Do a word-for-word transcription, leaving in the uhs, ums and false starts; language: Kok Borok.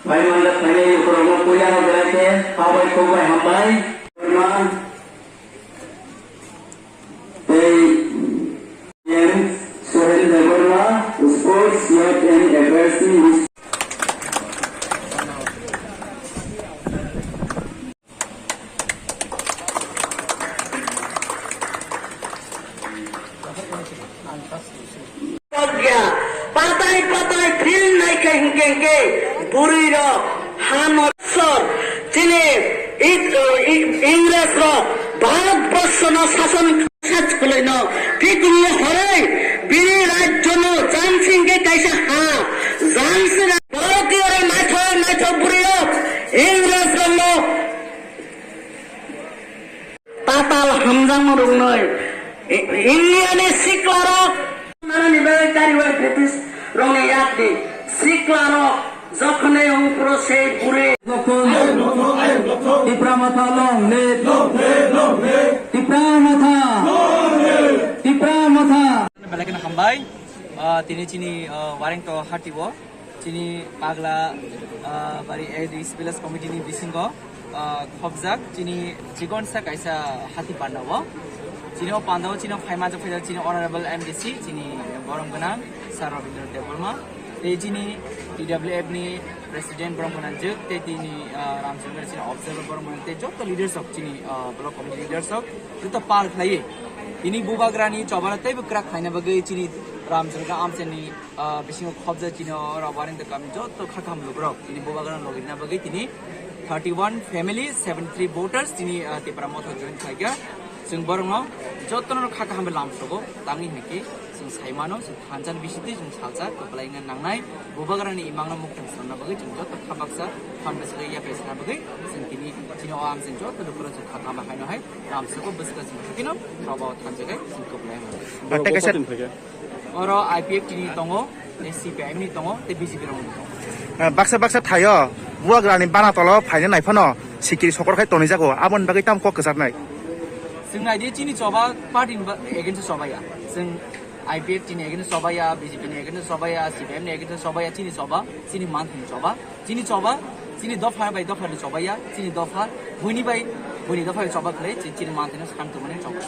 Phaimani phainai lukurokno puila no belai khe habai kokbai hambai. Tei M Sohel Debbarma, Sports, Youth and Affairs ni Patai patai field naikhe hinkhe hinkhe bwrwi rok hano sor chini ik- ik- Ingres rok Bharat borsho no sason sach kwlai no pikung horoi bini rajyo no jansing khe kaisa ha jansing Bharatiyo rok naithok naithok bwrwi rok Ingres rok no Tatal hamjakma rwngnai. I- India ni sikla rok. Nana ni bagwi kariwai British rok ni yak di sikla rok jokhonai ungpro se buri. Tipra Motha long live. Tipra Motha. Tipra Motha. Belai kheno hambai. Ah, tini chini, ah, wareng to hati o. Chini Pagla, ah, bari A D C village committee ni bisingo, ah, khobjak chini chikonsa kaisa hati panda o. Chini o panda o chini o phaima jok phaijak chini honorable M D C, chini borom gwnang Sir Rabindra Debbarma. Tei chini T W F ni president borom gwnang jwk, tei tini, ah, Ramchandra chini observer borom gwnang, tei joto leaders rok chini, ah, block committee leaders rok joto pal khlaiwi. Tini bubagrani chobano teibo kwrak khlaina bagwi chini Ramchandra amchani Ah, bisingo khobjak chini o rok wareng de kami joto kha kaham lukurok tini bubagrano logirina bagwi tini thirty one family, seventy three voters tini, ah, Tipra Motha join khlaikha. Chwng borokno jotono kha kaham bai lamsogo tangwi hinkhe chwng saimano chwng thansa ni bisingtwi chwng salsa kwplai wngna nangnai bubagrani imangno mukhung swnamna bagwi chwng joto kha baksa phan bwswk yapri sana bagwi chwng tini chini o amchwng joto lukurok chwng kha kaham bai haino hai lamsogo bwswk chwng hakino robo thansa gai chwng kwplai wngna. Tei kaisa Oro I P F T ni tongo, tei C P I M ni tongo, tei B J P rokni tongo. Eh, baksa baksa thaio bubagrani bana tolo phaina nai phano sikiri sokor khai tonwi jago, aboni bagwi tamo kok kwchaknai? Chwng nai di chini choba party ni ba-, against choba ya. Chwng I P F T ni against choba ya, B J P ni against choba ya, C P I M ni against choba ya, chini choba, chini manthani choba, chini choba, chini dopha bai dopha ni choba ya, chini dopha, buini bai, buini dopha bai choba khlai, chi-, chini manthani swkang tongmani choba.